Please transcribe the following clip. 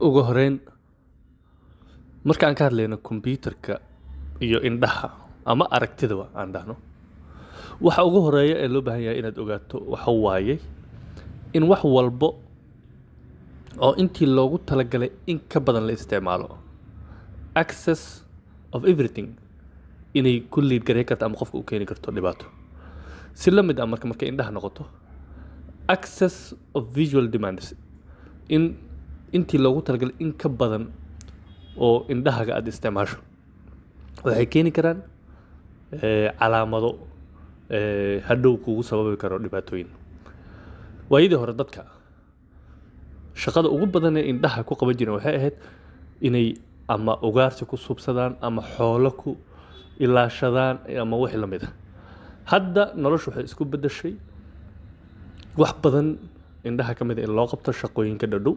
Ugu horeyn, marka aan ka hadlayno computerka iyo indhaha ama aragtidaba aan dhahno, waxa ugu horeeya ee loo baahan yahay inaad ogaato waxa waaye in wax walbo oo intii loogu talagalay in ka badan la isticmaalo, excess of everything, inay ku lead gareyn karto ama qofka u keeni karto dhibaato. Si la mid ah, marka markay indhaha noqoto, excess of visual demands, in intii loogu talagalay in ka badan oo indhahaga aad isticmaasho, waxay keeni karaan calaamado hadhow kugu sababi karo dhibaatooyin. Waayadii hore dadka shaqada ugu badan ee indhaha ku qaban jireen waxay ahayd inay ama ugaarsi ku subsadaan ama xoolo ku ilaashadaan ama wixii la mid ah. Hadda noloshu waxay isku beddeshay wax badan indhaha ka mid a in loo qabto shaqooyinka dhadhow.